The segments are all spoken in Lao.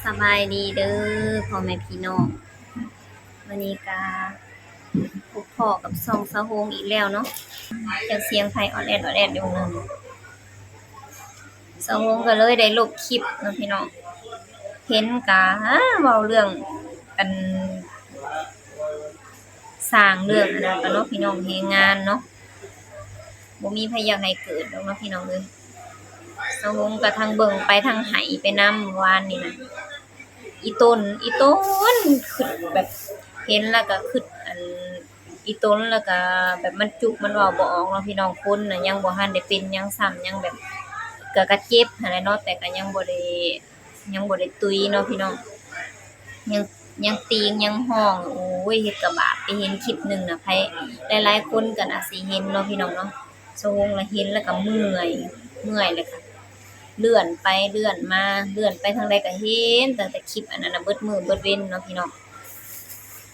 ສະບາຍດີເດີພໍ່ແມ່ພີ່ນ້ອງ, ມື້ນີ້ກະພົບພໍ້ກັບຊ່ອງສາວໂຮງອີກແລ້ວເນາະ. ຈັກສຽງໃຜອອດແອດອອດແອດຢູ່ເນາະ. ສາວໂຮງກະເລີຍໄດ້ລົບຄລິບເນາະພີ່ນ້ອງ. ເຫັນກະເວົ້າເລື່ອງອັນ ສ້າງເລື່ອງອັນນັ້ນກະເນາະພີ່ນ້ອງ, ແຮງງານເນາະ, ບໍ່ມີໃຜຢາກໃຫ້ເກີດດອກເນາະພີ່ນ້ອງເອີຍ. ສາວຫົງກະທັງເບິ່ງໄປທັງໄຫ້ໄປນຳ ວານນີ້ນະ. ອີຕົນ ອີຕົນ ຄຶດແບບ ເຫັນແລ້ວກະຄຶດອັນ ອີຕົນ ແລ້ວກະແບບມັນຈຸກມັນເວົ້າບໍ່ອອກເນາະພີ່ນ້ອງ. ຄົນນະຍັງບໍ່ທັນໄດ້ເປັນຫຍັງຊ້ຳ ຍັງແບບ ກະ ກະເຈັບຫັ້ນແຫຼະເນາະ ແຕ່ກະຍັງບໍ່ໄດ້ ຍັງບໍ່ໄດ້ຕຸຍເນາະພີ່ນ້ອງ, ຍັງ ຍັງຕີງ ຍັງຮ້ອງ. ໂອ້ຍ ເຮັດກະບາບ. ໄປເຫັນຄລິບໜຶ່ງນະ ໃຜ ຫຼາຍໆຄົນກະໜ້າຊິເຫັນເນາະພີ່ນ້ອງເນາະ. ສາວຫົງລະເຫັນແລ້ວກະເມື່ອຍ ເມື່ອຍແລ້ວກະເລື່ອນໄປເລື່ອນມາ ເລື່ອນໄປທາງໃດກະເຫັນຕັ້ງແຕ່ຄລິບອັນນັ້ນນະ ເບິດມື້ເບິດເວັນເນາະພີ່ນ້ອງ.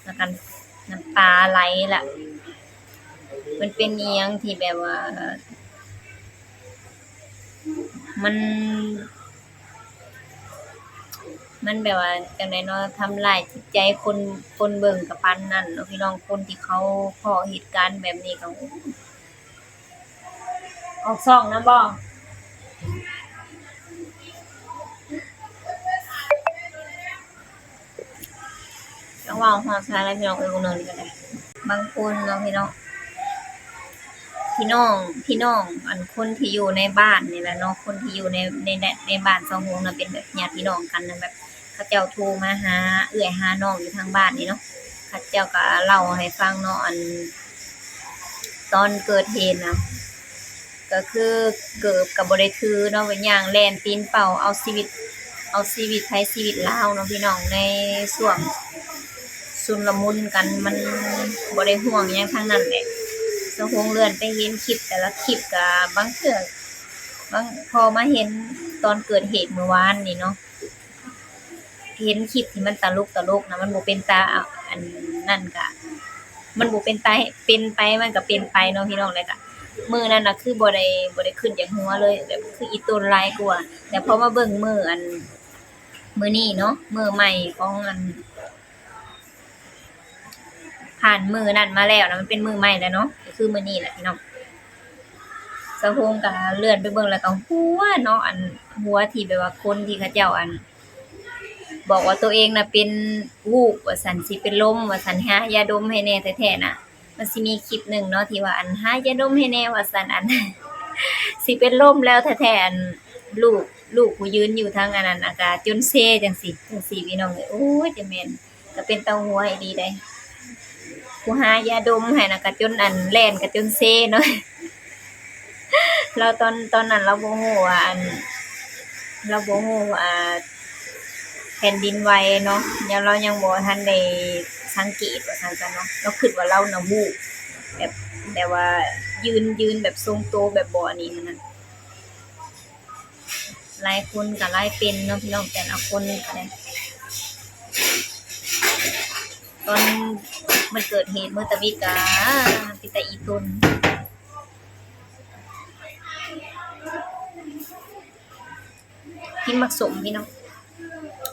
ແລ້ວກະນ້ຳຕາໄຫຼລະ. ມັນເປັນອີ່ຫຍັງທີ່ແບບວ່າ ມັນ ມັນແບບວ່າຈັ່ງໃດເນາະ ທຳລາຍຈິດໃຈຄົນ ຄົນເບິ່ງກະປານນັ້ນເນາະພີ່ນ້ອງ. ຄົນທີ່ເຂົາພໍ້ເຫດການແບບນີ້ກະ ໂອ້ ອອກຊ່ອງນຳບໍ່? ຈັ່ງເວົ້າຮອດໃສລະພີ່ນ້ອງເອີຍ ເບິ່ງນີ້ກະໄດ້. ບາງຄົນເນາະພີ່ນ້ອງ ພີ່ນ້ອງ ພີ່ນ້ອງ ອັນຄົນທີ່ຢູ່ໃນບ້ານນີ້ແຫຼະເນາະ ຄົນທີ່ຢູ່ໃນ ໃນ ໃນ ໃນບ້ານສາວຫົງນະ ເປັນແບບຍາດພີ່ນ້ອງກັນນະ ແບບເຂົາເຈົ້າໂທມາຫາເອື້ອຍຫານ້ອງຢູ່ທາງບ້ານນີ້ເນາະ. ເຂົາເຈົ້າກະເລົ່າໃຫ້ຟັງເນາະ ອັນຕອນເກີດເຫດນະ ກະຄືເກີບກະບໍ່ໄດ້ຖືເນາະ ໄປຍ່າງແລ່ນຕີນເປົ່າ ເອົາຊີວິດ ເອົາຊີວິດໃຜຊີວິດລາວເນາະພີ່ນ້ອງ. ໃນຊ່ວງຊຸນລະມຸນກັນ ມັນບໍ່ໄດ້ຫ່ວງຫຍັງທັງນັ້ນແຫຼະ. ສາວຫົງເລື່ອນໄປເຫັນຄລິບແຕ່ລະຄລິບກະ ບາງເທື່ອ ບາງ ພໍມາເຫັນຕອນເກີດເຫດມື້ວານນີ້ເນາະ ເຫັນຄລິບທີ່ມັນຕະຫຼົກຕະຫຼົກນະ ມັນບໍ່ເປັນຕາ ອັນນັ້ນກະ ມັນບໍ່ເປັນຕາເປັນໄປ ມັນກະເປັນໄປເນາະພີ່ນ້ອງ. ແລ້ວກະມື້ນັ້ນນະ ຄືບໍ່ໄດ້ ບໍ່ໄດ້ຄຶດຢາກຫົວເລີຍ ແບບຄືອີຕົນຫຼາຍກວ່າ. ແຕ່ພໍມາເບິ່ງມື້ອັນ ມື້ນີ້ເນາະ ມື້ໃໝ່ຂອງອັນ ຜ່ານມື້ນັ້ນມາແລ້ວນະ ມັນເປັນມື້ໃໝ່ແລ້ວເນາະ ກະຄືມື້ນີ້ແຫຼະພີ່ນ້ອງ. ສາວຫົງກະເລື່ອນໄປເບິ່ງແລ້ວກະຫົວເນາະ ອັນ ຫົວທີ່ແບບວ່າຄົນທີ່ເຂົາເຈົ້າ ອັນ ບອກວ່າໂຕເອງນະເປັນວູບວ່າຊັ້ນ ຊິເປັນລົມວ່າຊັ້ນ ຫາຢາດົມໃຫ້ແດ່ແທ້ໆນະ. ມັນຊິມີຄລິບໜຶ່ງເນາະ ທີ່ວ່າ ອັນ ຫາຢາດົມໃຫ້ແດ່ວ່າຊັ້ນ ອັນ ຊິເປັນລົມແລ້ວແທ້ໆ ອັນ ລູກ ລູກຜູ້ຢືນຢູ່ທາງອັນນັ້ນ ອາກາດຈົນເຊຈັ່ງຊີ້ ຈັ່ງຊີ້ພີ່ນ້ອງເອີຍ. ໂອ້ຍ ຈະແມ່ນ ກະເປັນຕາຫົວອີ່ຫຼີໃດ໋ ຜູ້ຫາຢາດົມໃຫ້ນະ ກະຈົນອັນ ແລ່ນກະຈົນເຊເນາະ. ລາວຕອນ ຕອນນັ້ນລາວບໍ່ຮູ້ວ່າອັນ ລາວບໍ່ຮູ້ວ່າແຜ່ນດິນໄຫວເນາະ ລາວຍັງບໍ່ທັນໄດ້ສັງເກດວ່າຊັ້ນຊະເນາະ. ລາວຄຶດວ່າລາວນະວູບ ແບບ ແບບວ່າຢືນ ຢືນແບບຊົງໂຕແບບບໍ່ອັນນີ້ຫັ້ນນະ. ຫຼາຍຄົນກະຫຼາຍເປັນເນາະພີ່ນ້ອງ ແຕ່ລະຄົນກະໄດ້. ຕອນມັນເກີດເຫດມື້ຕະວິດກະເປັນຕາອີຕົນ. ກິນໝາກສົ້ມພີ່ນ້ອງ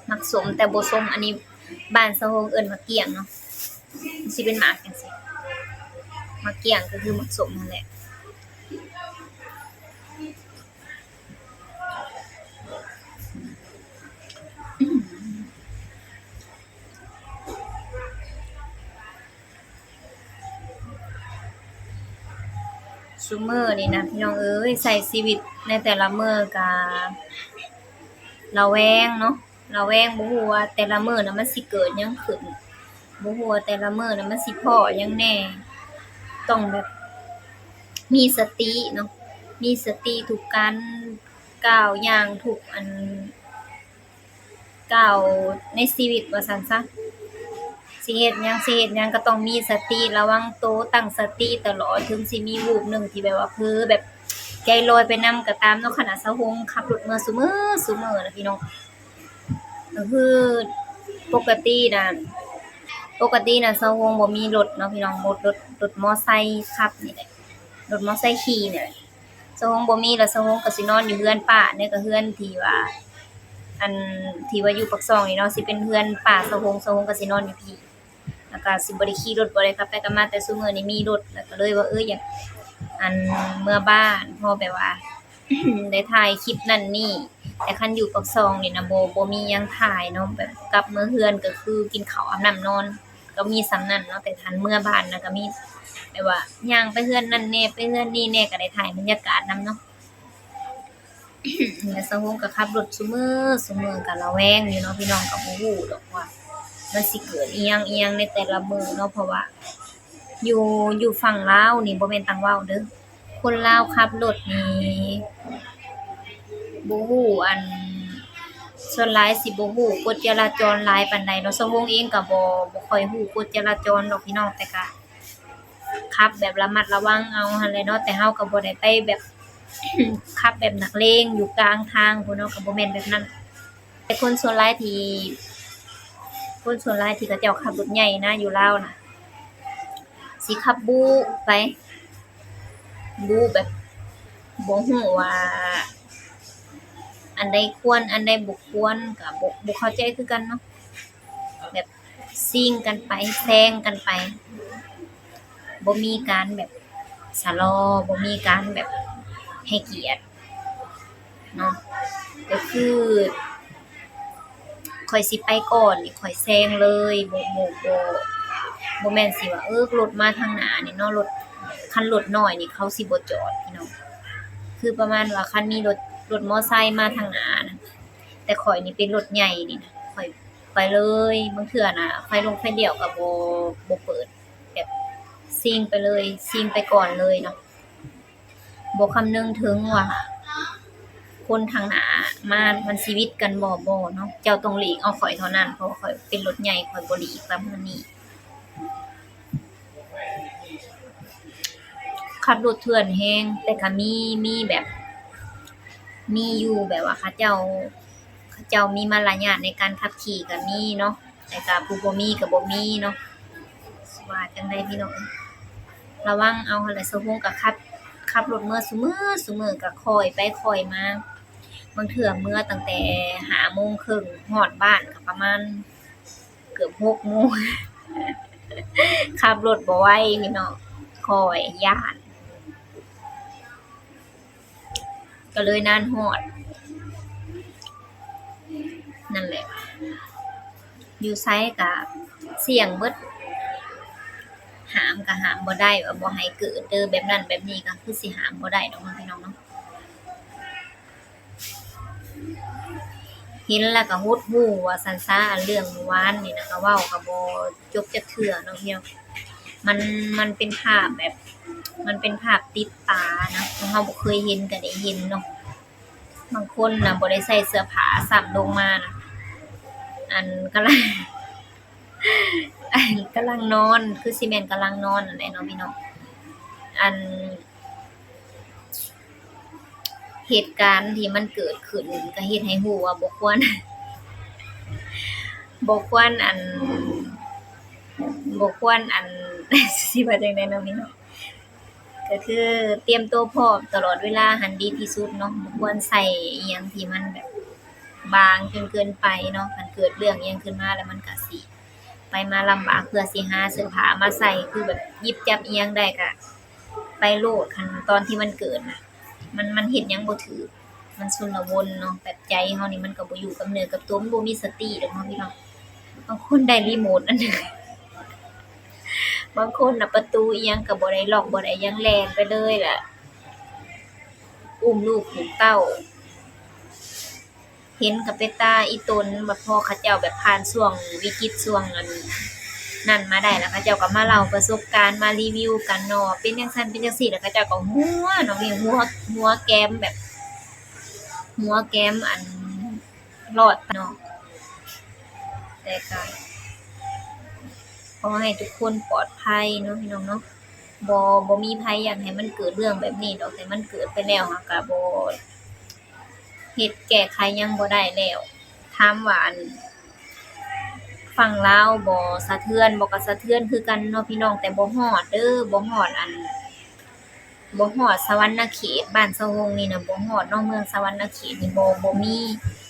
ໝາກສົ້ມແຕ່ບໍ່ສົ້ມ. ອັນນີ້ບ້ານສາວຫົງເອີ້ນໝາກກ້ຽງເນາະ ມັນຊິເປັນໝາກຈັ່ງຊີ້ ໝາກກ້ຽງກະຄືໝາກສົ້ມຫັ້ນແຫຼະ. ຊຸມື້ນີ້ນະພີ່ນ້ອງເອີຍ ໃຊ້ຊີວິດໃນແຕ່ລະມື້ກະລະແວງເນາະ ລະແວງ ບໍ່ຮູ້ວ່າແຕ່ລະມື້ນະມັນຊິເກີດຫຍັງຂຶ້ນ ບໍ່ຮູ້ວ່າແຕ່ລະມື້ນະມັນຊິພໍ້ຫຍັງແດ່. ຕ້ອງແບບມີສະຕິເນາະ ມີສະຕິທຸກການກ້າວຍ່າງ ທຸກອັນ ກ້າວໃນຊີວິດວ່າຊັ້ນຊະ. ຊິເຮັດຫຍັງ ຊິເຮັດຫຍັງກະຕ້ອງມີສະຕິ ລະວັງໂຕ ຕັ້ງສະຕິຕະຫຼອດ. ເຖິງຊິມີວູບໜຶ່ງທີ່ແບບວ່າເຜີແບບໃຈລອຍໄປນຳກະຕາມເນາະ. ຂະໜາດສາວຫົງຂັບລົດເມືອຊຸມື້ ຊຸມື້ນະພີ່ນ້ອງ ກະຄືປົກກະຕິນະ ປົກກະຕິນະສາວຫົງບໍ່ມີລົດເນາະພີ່ນ້ອງ ລົດ ລົດ ລົດມໍໄຊຂັບນີ້ແຫຼະ ລົດມໍໄຊຂີ່ນີ້ແຫຼະ. ສາວຫົງບໍ່ມີລະ ສາວຫົງກະຊິນອນຢູ່ເຮືອນປ້າເດ້ ກະເຮືອນທີ່ວ່າ ອັນທີ່ວ່າຢູ່ປາກຊ່ອງນີ້ເນາະ ຊິເປັນເຮືອນປ້າສາວຫົງ ສາວຫົງກໍຊິນອນຢູ່ພີ້ ແລ້ວກໍຊິບໍ່ໄດ້ຂີ່ລົດ ບໍ່ໄດ້ຂັບໄປກັບມາ ແຕ່ຊຸມື້ນີ້ມີລົດ ແລ້ວກໍເລີຍວ່າ ເອີ ຢາກ ອັນ ເມືອບ້ານ ພໍແບບວ່າ ໄດ້ຖ່າຍຄລິບນັ້ນນີ້ ແຕ່ຄັນຢູ່ປາກຊ່ອງນີ້ນະ ບໍ່ ບໍ່ມີຫຍັງຖ່າຍເນາະ ແບບກັບເມືອເຮືອນກໍຄືກິນເຂົ້າ ອາບນ້ຳ ນອນ ກໍມີສ່ຳນັ້ນເນາະ ແຕ່ຄັນເມືອບ້ານນະ ກໍມີແບບວ່າຍ່າງໄປເຮືອນນັ້ນແດ່ ໄປເຮືອນນີ້ແດ່ ກໍໄດ້ຖ່າຍບັນຍາກາດນຳເນາະ. ແລ້ວສາວຫົງກໍຂັບລົດຊຸມື້ ຊຸມື້ກໍລະແວງຢູ່ເນາະ ພີ່ນ້ອງກໍບໍ່ຮູ້ດອກວ່າມັນຊິເກີດອີ່ຫຍັງ ອີ່ຫຍັງໃນແຕ່ລະມື້ເນາະ ເພາະວ່າຢູ່ ຢູ່ຝັ່ງລາວນີ້ ບໍ່ແມ່ນຕ່າງເວົ້າເດີ້ ຄົນລາວຂັບລົດນີ້ ບໍ່ຮູ້ ອັນ ສ່ວນຫຼາຍຊິບໍ່ຮູ້ກົດຈະລາຈອນຫຼາຍປານໃດເນາະ ສາວຫົງເອງກໍບໍ່ ບໍ່ຄ່ອຍຮູ້ກົດຈະລາຈອນດອກ ພີ່ນ້ອງ ແຕ່ກໍຂັບແບບລະມັດລະວັງເອົາຫັ້ນແຫຼະເນາະ ແຕ່ເຮົາກໍບໍ່ໄດ້ໄປແບບ ຂັບແບບນັກເລງຢູ່ກາງທາງພຸ້ນເນາະ ກໍບໍ່ແມ່ນແບບນັ້ນ ແຕ່ຄົນສ່ວນຫຼາຍທີ່ ຄົນສ່ວນຫຼາຍທີ່ເຂົາເຈົ້າຂັບລົດໃຫຍ່ນະ ຢູ່ລາວນະ ຊິຂັບບູ້ໄປ ບູ້ແບບບໍ່ຮູ້ວ່າອັນໃດຄວນ ອັນໃດບໍ່ຄວນ ກໍບໍ່ ບໍ່ເຂົ້າໃຈຄືກັນເນາະ ແບບຊິ່ງກັນໄປ ແຊງກັນໄປ ບໍ່ມີການແບບຊະລໍ ບໍ່ມີການແບບໃຫ້ກຽດເນາະ ກໍຄື ຂ້ອຍຊິໄປກ່ອນນີ້ ຂ້ອຍແຊງເລີຍ ບໍ່ ບໍ່ ບໍ່ ບໍ່ແມ່ນຊິວ່າ ເອີ ລົດມາທາງໜ້ານີ້ເນາະ ລົດ ຄັນລົດນ້ອຍນີ້ເຂົາຊິບໍ່ຈອດພີ່ນ້ອງ ຄືປະມານວ່າຄັນມີລົດ ລົດມໍໄຊມາທາງໜ້ານະ ແຕ່ຂ້ອຍນີ້ເປັນລົດໃຫຍ່ນີ້ນະ ຂ້ອຍໄປເລີຍ ບາງເທື່ອນະໄຟລົງໄຟລ້ຽວກໍບໍ່ ບໍ່ເປີດ ແບບຊິ່ງໄປເລີຍ ຊິ່ງໄປກ່ອນເລີຍເນາະ. ບໍ່ຄຳນຶງເຖິງວ່າຄົນທາງໜ້າມາ ມັນຊິຫວິດກັນບໍ່ ບໍ່ເນາະ ເຈົ້າຕ້ອງຫຼີກເອົາຂ້ອຍເທົ່ານັ້ນ ເພາະວ່າຂ້ອຍເປັນລົດໃຫຍ່ ຂ້ອຍບໍ່ຫຼີກປະມານນີ້. ຂັບລົດເຖື່ອນແຮງ ແຕ່ກໍມີ ມີແບບ ມີຢູ່ ແບບວ່າເຂົາເຈົ້າ ເຂົາເຈົ້າມີມາລະຍາດໃນການຂັບຂີ່ກໍມີເນາະ ແຕ່ກໍຜູ້ບໍ່ມີກໍບໍ່ມີເນາະ ຊິວ່າຈັ່ງໃດພີ່ນ້ອງ ລະວັງເອົາຫັ້ນແຫຼະ ສາວຫົງກໍຂັບ ຂັບລົດເມືອຊຸມື້ ຊຸມື້ກໍຄ່ອຍໄປຄ່ອຍມາ ບາງເທື່ອເມືອຕັ້ງແຕ່ຫ້າໂມງເຄິ່ງ ຮອດບ້ານກໍປະມານເກືອບຫົກໂມງ ຂັບລົດບໍ່ໄວພີ່ນ້ອງ ຄ່ອຍ ຢ້ານ ກໍເລີຍນານຮອດ ນັ້ນແຫຼະ ຢູ່ໃສກະສ່ຽງເບິດ ຫ້າມກະຫ້າມບໍ່ໄດ້ວ່າບໍ່ໃຫ້ເກີດເດີ້ ແບບນັ້ນແບບນີ້ກໍຄືຊິຫ້າມບໍ່ໄດ້ດອກເນາະ ພີ່ນ້ອງເນາະ. ເຫັນແລ້ວກໍຫົດຫູ່ວ່າຊັ້ນຊະ ອັນເລື່ອງມື້ວານນີ້ນະ ກໍເວົ້າກໍບໍ່ຈົບຈັກເທື່ອເນາະ ພີ່ນ້ອງ ມັນ ມັນເປັນພາບແບບ ມັນເປັນພາບຕິດຕານະ ເຮົາບໍ່ເຄີຍເຫັນກໍໄດ້ເຫັນເນາະ ບາງຄົນນະບໍ່ໄດ້ໃສ່ເສື້ອຜ້າຊ້ຳລົງມານະ ອັນກຳລັງ ອັນກຳລັງນອນ ຄືຊິແມ່ນກຳລັງນອນນັ້ນແຫຼະເນາະ ພີ່ນ້ອງ ອັນ ເຫດການທີ່ມັນເກີດຂຶ້ນກໍເຮັດໃຫ້ຮູ້ວ່າບໍ່ຄວນ ບໍ່ຄວນ ອັນ ບໍ່ຄວນ ອັນ ຊິວ່າຈັ່ງໃດເນາະ ພີ່ນ້ອງ ກໍຄືຕຽມໂຕພ້ອມຕະຫຼອດເວລາຫັ້ນດີທີ່ສຸດເນາະ ບໍ່ຄວນໃສ່ອີ່ຫຍັງທີ່ມັນແບບບາງຈົນເກີນໄປເນາະ ຄັນເກີດເລື່ອງອີ່ຫຍັງຂຶ້ນມາແລ້ວມັນກໍຊິ ໄປມາລຳບາກ ເພື່ອຊິຫາເສື້ອຜ້າມາໃສ່ ຄືແບບຫຍິບຈັບອີ່ຫຍັງໄດ້ກະໄປໂລດ ຄັນຕອນທີ່ມັນເກີດນະ ມັນ ມັນເຮັດຫຍັງບໍ່ຖືກ ມັນຊົນລະວົນເນາະ ແບບໃຈເຮົານີ້ມັນກໍບໍ່ຢູ່ກັບເນື້ອກັບຕົວ ມັນບໍ່ມີສະຕິດອກເນາະ ພີ່ນ້ອງ ບາງຄົນໄດ້ຣີໂມດອັນໜຶ່ງ ບາງຄົນນະປະຕູອີ່ຫຍັງກໍບໍ່ໄດ້ລັອກ ບໍ່ໄດ້ຫຍັງ ແລ່ນໄປເລີຍ ລະອຸ້ມລູກອຸ້ມເຕົ້າ ເຫັນກໍເປັນຕາອີ່ຕົນ ບັດພໍເຂົາເຈົ້າແບບຜ່ານຊ່ວງວິກິດ ຊ່ວງອັນນັ້ນມາໄດ້ ແລ້ວເຂົາເຈົ້າກໍມາເລົ່າປະສົບການ ມາຣີວິວກັນເນາະ ເປັນຈັ່ງຊັ້ນເປັນຈັ່ງຊີ້ ແລ້ວເຂົາເຈົ້າກໍຫົວເນາະ ຫົວ ຫົວແກມແບບ ຫົວແກມອັນລອດເນາະ ແຕ່ກໍຂໍໃຫ້ທຸກຄົນປອດໄພເນາະ ພີ່ນ້ອງເນາະ ບໍ່ ບໍ່ມີໃຜຢາກໃຫ້ມັນເກີດເລື່ອງແບບນີ້ດອກ ແຕ່ມັນເກີດໄປແລ້ວ ເຮົາກໍບໍ່ ເຮັດແກ້ໄຂຫຍັງບໍ່ໄດ້ແລ້ວ ຖາມວ່າ ອັນ ຝັ່ງລາວບໍ່ສະເທືອນບໍ່? ກໍສະເທືອນຄືກັນເນາະພີ່ນ້ອງ ແຕ່ບໍ່ຮອດເດີ້ ບໍ່ຮອດ ອັນ ບໍ່ຮອດສະຫວັນນະເຂດ ບ້ານສາວຫົງນີ້ນະ ບໍ່ຮອດເນາະ ເມືອງສະຫວັນນະເຂດນີ້ ບໍ່ ບໍ່ມີ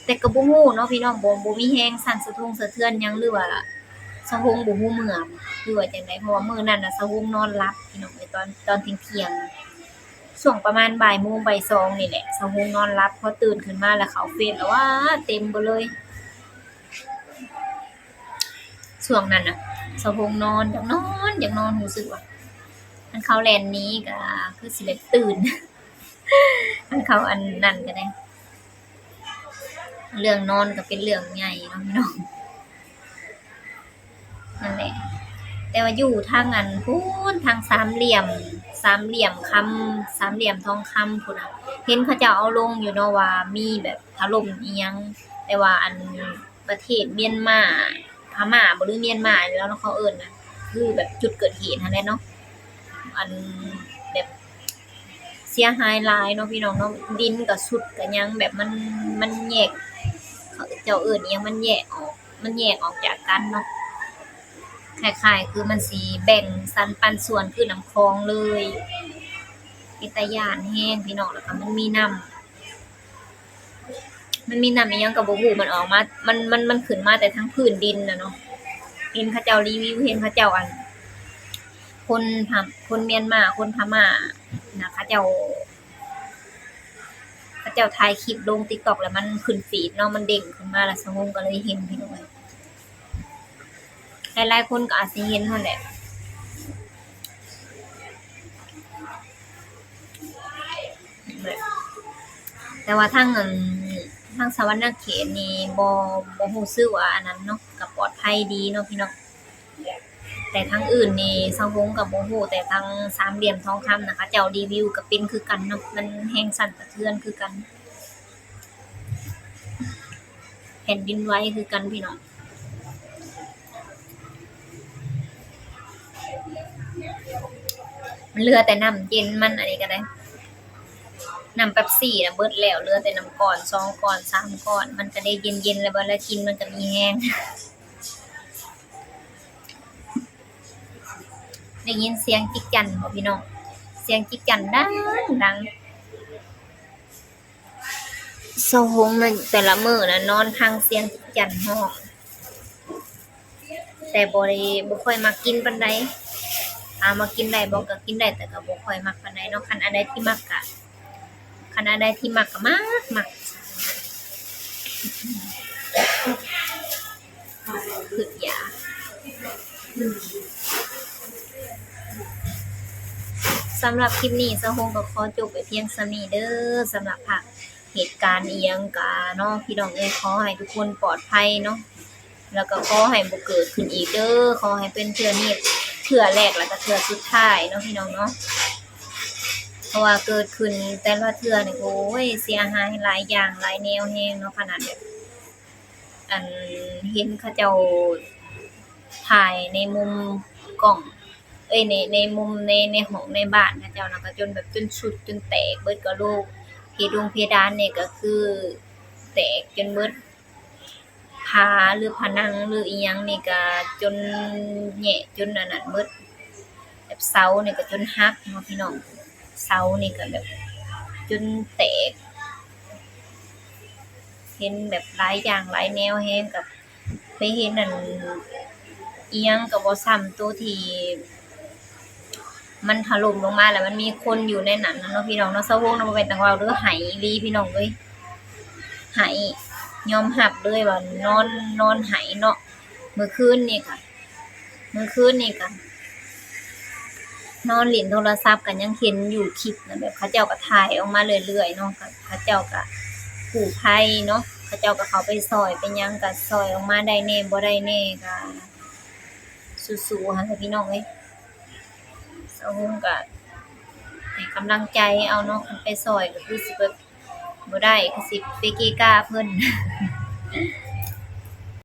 ແຕ່ກໍບໍ່ຮູ້ເນາະພີ່ນ້ອງ ບໍ່ ບໍ່ມີແຮງສັ່ນສະທົງສະເທືອນຫຍັງ ຫຼືວ່າສາວຫົງບໍ່ຮູ້ເມື່ອ ຫຼືວ່າຈັ່ງໃດ ເພາະວ່າມື້ນັ້ນນະ ສາວຫົງນອນຫຼັບພີ່ນ້ອງເອີຍ ຕອນ ຕອນທ່ຽງໆ ຊ່ວງປະມານບ່າຍໂມງ ບ່າຍສອງນີ້ແຫຼະ ສາວຫົງນອນຫຼັບ ພໍຕື່ນຂຶ້ນມາແລ້ວເຂົ້າເຟສແລ້ວ ວ້າ ເຕັມເບີດເລີຍ. ຊ່ວງນັ້ນນະ ສາວຫົງນອນ ຢາກນອນ ຢາກນອນ ຮູ້ສຶກວ່າຄັນເຂົາແລ່ນໜີກໍຄືຊິໄດ້ຕື່ນ ຄັນເຂົາອັນນັ້ນກໍໄດ້ ເລື່ອງນອນກໍເປັນເລື່ອງໃຫຍ່ເນາະພີ່ນ້ອງ ນັ້ນແຫຼະ ແຕ່ວ່າຢູ່ທາງອັນພຸ້ນ ທາງສາມຫຼ່ຽມ ສາມຫຼ່ຽມຄຳ ສາມຫຼ່ຽມທອງຄຳພຸ້ນນະ ເຫັນເຂົາເຈົ້າເອົາລົງຢູ່ເນາະວ່າມີແບບຖະຫຼົ່ມອີ່ຫຍັງ ແຕ່ວ່າອັນ ປະເທດມຽນມາ ພະມ້າບໍ ຫຼືມຽນມາແລ້ວເນາະ ເຂົາເອີ້ນນະ ຄືແບບຈຸດເກີດເຫດຫັ້ນແຫຼະເນາະ ອັນແບບເສຍຫາຍຫຼາຍເນາະພີ່ນ້ອງເນາະ ດິນກໍຊຸດກໍຫຍັງ ແບບມັນ ມັນແຍກ ເຂົາເຈົ້າເອີ້ນອີ່ຫຍັງ ມັນແຍກອອກ ມັນແຍກອອກຈາກກັນເນາະ ຄ້າຍໆຄືມັນຊິແບ່ງສັນປັນສ່ວນຄືນ້ຳຂອງເລີຍ ເປັນຕາຢ້ານແຮງພີ່ນ້ອງ ແລ້ວກໍມັນມີນ້ຳ ມັນມີນ້ຳອີ່ຫຍັງກໍບໍ່ຮູ້ ມັນອອກມາ ມັນ ມັນ ມັນຂຶ້ນມາແຕ່ທາງພື້ນດິນນະເນາະ ເຫັນເຂົາເຈົ້າຣີວິວ ເຫັນເຂົາເຈົ້າ ອັນ ຄົນພະ ຄົນມຽນມາ ຄົນພະມ້ານະ ເຂົາເຈົ້າ ເຂົາເຈົ້າຖ່າຍຄລິບລົງຕິກຕັອກ ແລ້ວມັນຂຶ້ນຟີດເນາະ ມັນເດ້ງຂຶ້ນມາ ແລ້ວສາວຫົງກໍເລີຍເຫັນ ພີ່ນ້ອງເອີຍ ຫຼາຍໆຄົນກໍອາດຊິເຫັນຫັ້ນແຫຼະ. ແຕ່ວ່າທາງ ອັນ ທາງສະຫວັນນະເຂດນີ້ບໍ່ ບໍ່ຮູ້ສຶກວ່າອັນນັ້ນເນາະ ກໍປອດໄພດີເນາະພີ່ນ້ອງ ແຕ່ທາງອື່ນນີ້ສາວຫົງກໍບໍ່ຮູ້ ແຕ່ທາງສາມຫຼ່ຽມທອງຄຳນະ ເຂົາເຈົ້າຣີວິວກໍເປັນຄືກັນເນາະ ມັນແຮງສັ່ນສະເທືອນຄືກັນ ແຜ່ນດິນໄຫວຄືກັນພີ່ນ້ອງ ມັນເຫຼືອແຕ່ນ້ຳເຢັນມັນ ອັນນີ້ກໍໄດ້ ນ້ຳເປັບຊີນະເບິດແລ້ວ ເຫຼືອແຕ່ນ້ຳກ້ອນສອງກ້ອນສາມກ້ອນ ມັນກໍໄດ້ເຢັນໆ ແລ້ວ ເວລາກິນມັນກໍມີແຮງ ໄດ້ຍິນສຽງຈິກຈັນບໍ່ພີ່ນ້ອງ ສຽງຈິກຈັນດັງໆ ສາວຫົງນັ້ນແຕ່ລະມື້ນະນອນຟັງສຽງຈັນຮ້ອງ ແຕ່ບໍ່ໄດ້ ບໍ່ຄ່ອຍມັກກິນປານໃດ ຖາມວ່າກິນໄດ້ບໍ່ ກໍກິນໄດ້ ແຕ່ກໍບໍ່ຄ່ອຍມັກປານໃດເນາະ ຄັນອັນໃດທີ່ມັກກະ ຄັນອັນໃດທີ່ມັກກໍມັກ ມັກ ຄືຢາກ ສຳລັບຄລິບນີ້ ສາວຫົງກໍຂໍຈົບໄປພຽງສ່ຳນີ້ເດີ ສຳລັບພາກເຫດການອີ່ຫຍັງກະເນາະ ພີ່ນ້ອງເອີຍ ຂໍໃຫ້ທຸກຄົນປອດໄພເນາະ ແລ້ວກໍຂໍໃຫ້ບໍ່ເກີດຂຶ້ນອີກເດີ ຂໍໃຫ້ເປັນເທື່ອນີ້ເທື່ອແລກ ແລ້ວກໍເທື່ອສຸດທ້າຍເນາະ ພີ່ນ້ອງເນາະ ເພາະວ່າເກີດຂຶ້ນແຕ່ລະເທື່ອນີ້ ໂອ້ຍ ເສຍຫາຍຫຼາຍຢ່າງຫຼາຍແນວແຮງເນາະ ຂະໜາດແບບ ອັນເຫັນເຂົາເຈົ້າຖ່າຍໃນມຸມກ້ອງ ເອີຍ ໃນ ໃນມຸມໃນ ໃນຫ້ອງໃນບ້ານເຂົາເຈົ້ານະ ກໍຈົນແບບຈົນຊຸດຈົນແຕກເບິດກະໂຫຼກ ເພດົງເພດານນີ້ກໍຄືແຕກຈົນເບິດ ຝາ ຫຼື ຜະໜັງ ຫຼື ອີ່ຫຍັງນີ້ກໍຈົນແຍະຈົນອັນນັ້ນເບິດ ແບບເສົານີ້ກໍຈົນຫັກເນາະ ພີ່ນ້ອງ ເສົານີ້ກໍແບບຈົນແຕກ ເຫັນແບບຫຼາຍຢ່າງຫຼາຍແນວແຮງ ກໍໄປເຫັນອັນອີ່ຫຍັງກໍບໍ່ສ່ຳໂຕທີ່ມັນຖະຫຼົ່ມລົງມາ ແລ້ວມັນມີຄົນຢູ່ໃນນັ້ນນະເນາະ ພີ່ນ້ອງເນາະ ສາວຫົງນະ ບໍ່ແມ່ນຕ່າງເວົ້າເດີ ໄຫ້ອີ່ຫຼີ ພີ່ນ້ອງເອີຍ ໄຫ້ ຍອມຮັບເລີຍວ່ານອນ ນອນໄຫ້ເນາະ ມື້ຄືນນີ້ກະ ມື້ຄືນນີ້ກະ ນອນຫຼິ້ນໂທລະສັບ ກໍຍັງເຫັນຢູ່ຄລິບນະ ແບບເຂົາເຈົ້າກໍຖ່າຍອອກມາເລື້ອຍໆເນາະ ເຂົາເຈົ້າກໍກູ້ໄພເນາະ ເຂົາເຈົ້າກໍເຂົ້າໄປຊ່ອຍໄປຫຍັງ ກໍຊ່ອຍອອກມາໄດ້ແດ່ບໍ່ໄດ້ແດ່ ກໍສູ້ໆຫັ້ນແຫຼະ ພີ່ນ້ອງເອີຍ ສາວຫົງກໍໃຫ້ກຳລັງໃຈເອົາເນາະ ຄັນໄປຊ່ອຍກໍຄືຊິແບບ ບໍ່ໄດ້ ຄືຊິໄປເກະກະເພິ່ນ